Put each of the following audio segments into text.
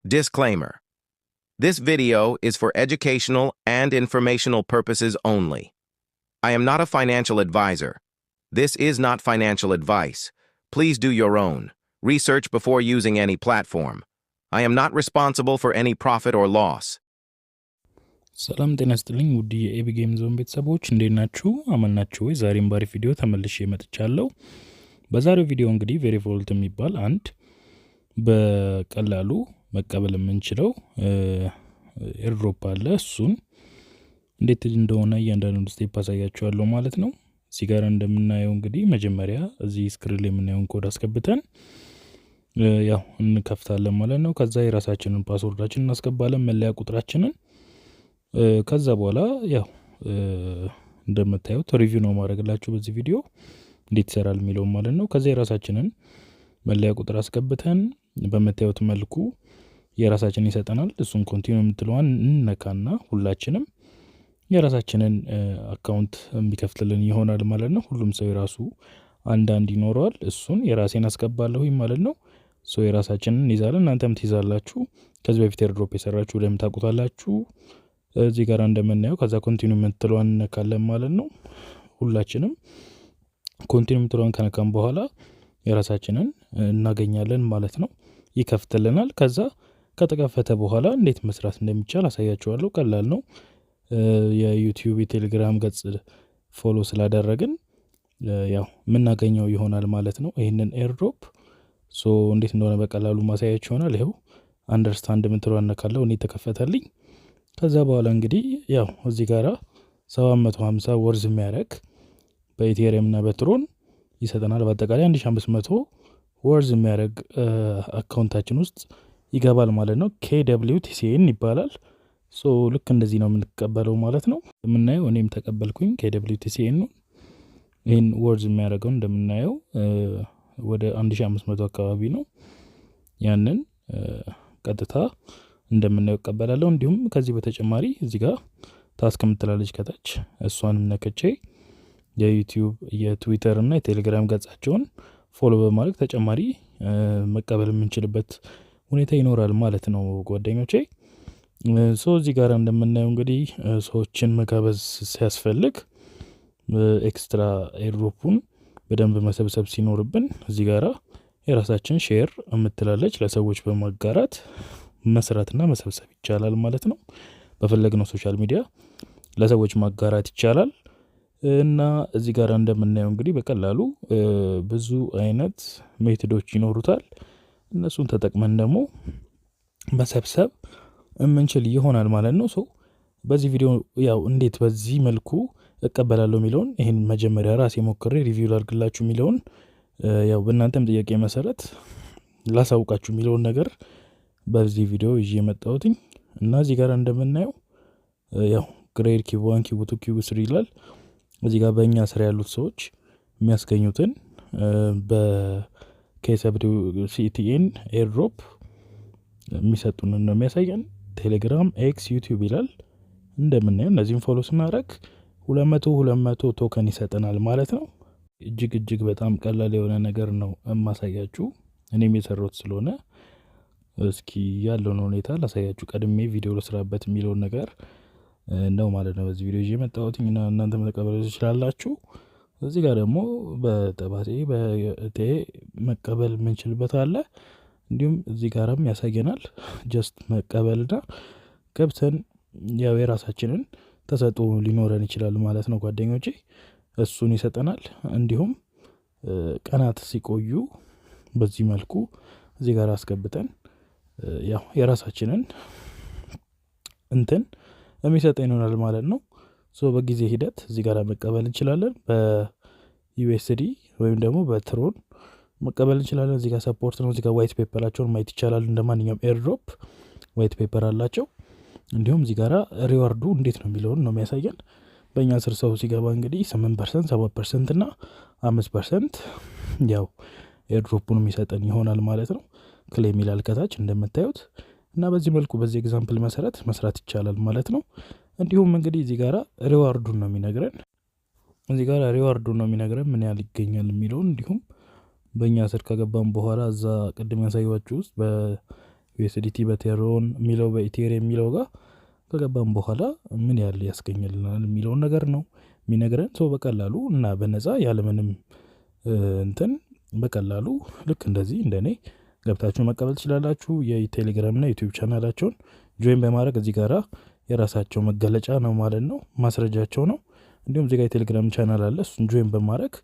Disclaimer. This video is for educational and informational purposes only. I am not a financial advisor. This is not financial advice. Please do your own research before using any platform. I am not responsible for any profit or loss. ሰላም ጤና ይስጥልኝ ውድ የኤቢ ጌም ዞን ቤተሰቦች፣ እንዴት ናችሁ? አማን ናችሁ ወይ? ዛሬም ባሪፍ ቪዲዮ ተመልሼ መጥቻለሁ። በዛሬው ቪዲዮ እንግዲህ ቬሪቮልት የሚባል አንድ በቀላሉ መቀበል የምንችለው airdrop አለ። እሱን እንዴት እንደሆነ እያንዳንዱን step አሳያችኋለሁ ማለት ነው። እዚህ ጋር እንደምናየው እንግዲህ መጀመሪያ እዚህ screen ላይ የምናየውን ኮድ አስገብተን ያው እንከፍታለን ማለት ነው። ከዛ የራሳችንን password ኣችንን እናስገባለን፣ መለያ ቁጥራችንን። ከዛ በኋላ ያው እንደምታዩት review ነው ማድረግላችሁ በዚህ ቪዲዮ እንዴት ይሰራል የሚለውን ማለት ነው። ከዛ የራሳችንን መለያ ቁጥር አስገብተን በምታዩት መልኩ የራሳችንን ይሰጠናል። እሱን continue የምትለዋን እንነካና ሁላችንም የራሳችንን account የሚከፍትልን ይሆናል ማለት ነው። ሁሉም ሰው የራሱ አንዳንድ ይኖረዋል። እሱን የራሴን አስገባለሁኝ ማለት ነው። So የራሳችንን እንይዛለን፣ እናንተም ትይዛላችሁ። ከዚህ በፊት airdrop የሰራችሁ ደም ታውቁታላችሁ። እዚህ ጋር እንደምናየው ከዛ continue የምትለዋን እንነካለን ማለት ነው። ሁላችንም continue የምትለዋን ከነካን በኋላ የራሳችንን እናገኛለን ማለት ነው። ይከፍትልናል። ከዛ ከተከፈተ በኋላ እንዴት መስራት እንደሚቻል አሳያችኋለሁ። ቀላል ነው። የዩቲዩብ፣ የቴሌግራም ገጽ follow ስላደረግን ያው የምናገኘው ይሆናል ማለት ነው። ይህንን airdrop so እንዴት እንደሆነ በቀላሉ ማሳያችሁ ይሆናል። ይኸው understand የምትለዋን እነካለሁ፣ እኔ ተከፈተልኝ። ከዛ በኋላ እንግዲህ ያው እዚህ ጋራ 750 worth የሚያደርግ በ Ethereum እና በ Tron ይሰጠናል። በአጠቃላይ 1500 worth የሚያደርግ account ኣችን ውስጥ ይገባል ማለት ነው። KWTCN ይባላል። So ልክ እንደዚህ ነው የምንቀበለው ማለት ነው። የምናየው እኔም ተቀበልኩኝ KWTCN ነው። ይህን worth የሚያደርገው እንደምናየው ወደ 1500 አካባቢ ነው። ያንን ቀጥታ እንደምናየው እቀበላለሁ። እንዲሁም ከዚህ በተጨማሪ እዚህ ጋር task ምትላለች ከታች፣ እሷንም ነክቼ የዩቲዩብ፣ የትዊተር እና የቴሌግራም ገጻቸውን follow በማድረግ ተጨማሪ መቀበል የምንችልበት ሁኔታ ይኖራል ማለት ነው ጓደኞቼ። So እዚህ ጋር እንደምናየው እንግዲህ ሰዎችን መጋበዝ ሲያስፈልግ፣ extra airdrop ኡን በደንብ መሰብሰብ ሲኖርብን እዚህ ጋራ የራሳችን share የምትላለች ለሰዎች በማጋራት መስራትና መሰብሰብ ይቻላል ማለት ነው። በፈለግነው social media ለሰዎች ማጋራት ይቻላል። እና እዚህ ጋር እንደምናየው እንግዲህ በቀላሉ ብዙ አይነት method ኦች ይኖሩታል። እነሱን ተጠቅመን ደግሞ መሰብሰብ የምንችል ይሆናል ማለት ነው። So በዚህ ቪዲዮ ያው እንዴት በዚህ መልኩ እቀበላለሁ የሚለውን፣ ይሄን መጀመሪያ ራሴ ሞክሬ review ላድርግላችሁ የሚለውን፣ ያው በእናንተም ጥያቄ መሰረት ላሳውቃችሁ የሚለውን ነገር በዚህ ቪዲዮ ይዤ የመጣሁትኝ። እና እዚህ ጋር እንደምናየው ያው grade Q1፣ Q2፣ Q3 ይላል። እዚህ ጋር በእኛ ስር ያሉት ሰዎች የሚያስገኙትን በ KWCTN airdrop የሚሰጡንን ነው የሚያሳየን። ቴሌግራም፣ X፣ ዩቲዩብ ይላል። እንደምናየው እነዚህን follow ስናደርግ 200 200 token ይሰጠናል ማለት ነው። እጅግ እጅግ በጣም ቀላል የሆነ ነገር ነው የማሳያችሁ፣ እኔም የሰራሁት ስለሆነ እስኪ ያለውን ሁኔታ ላሳያችሁ። ቀድሜ ቪዲዮ ልስራበት የሚለውን ነገር ነው ማለት ነው በዚህ ቪዲዮ ይዤ የመጣሁት እና እናንተ መቀበል ትችላላችሁ። እዚህ ጋር ደግሞ በጠባሴ በቴ መቀበል የምንችልበት አለ። እንዲሁም እዚህ ጋርም ያሳየናል። Just መቀበልና ገብተን ያው የራሳችንን ተሰጥኦ ሊኖረን ይችላል ማለት ነው ጓደኞቼ። እሱን ይሰጠናል። እንዲሁም ቀናት ሲቆዩ በዚህ መልኩ እዚህ ጋር አስገብተን ያው የራሳችንን እንትን የሚሰጠን ይሆናል ማለት ነው። So በጊዜ ሂደት እዚህ ጋር መቀበል እንችላለን። በ USD ወይም ደግሞ በ Tron መቀበል እንችላለን። እዚህ ጋር support ነው። እዚህ ጋር white paper ኣቸውን ማየት ይቻላል። እንደ ማንኛውም airdrop white paper አላቸው። እንዲሁም እዚህ ጋራ reward ኡ እንዴት ነው የሚለውን ነው የሚያሳየን። በእኛ ስር ሰው ሲገባ እንግዲህ 8%፣ 7% እና 5% ያው airdrop ኡን የሚሰጠን ይሆናል ማለት ነው። Claim ይላል ከታች እንደምታዩት እና በዚህ መልኩ በዚህ example መሰረት መስራት ይቻላል ማለት ነው። እንዲሁም እንግዲህ እዚህ ጋራ reward ኡን ነው የሚነግረን። እዚህ ጋር reward ኡን ነው የሚነግረን ምን ያህል ይገኛል የሚለውን። እንዲሁም በእኛ ስር ከገባን በኋላ እዛ ቅድም ያሳየኋችሁ ውስጥ በ USDT በቴሮን የሚለው በ Ethereum የሚለው ጋር ከገባን በኋላ ምን ያህል ያስገኝልናል የሚለውን ነገር ነው የሚነግረን። So በቀላሉ እና በነፃ ያለምንም እንትን በቀላሉ ልክ እንደዚህ እንደኔ ገብታችሁ መቀበል ትችላላችሁ። የቴሌግራም እና ዩቲዩብ ቻናላቸውን join በማድረግ እዚህ ጋራ የራሳቸው መገለጫ ነው ማለት ነው፣ ማስረጃቸው ነው። እንዲሁም እዚህ ጋር የቴሌግራም ቻናል አለ። እሱን join በማድረግ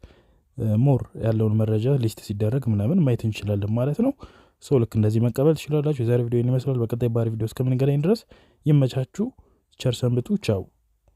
more ያለውን መረጃ list ሲደረግ ምናምን ማየት እንችላለን ማለት ነው። So ልክ እንደዚህ መቀበል ትችላላችሁ። የዛሬ ቪዲዮ ይመስላል። በቀጣይ ባሪ ቪዲዮ እስከምንገናኝ ድረስ ይመቻችሁ። ቸር ሰንብቱ። ቻው።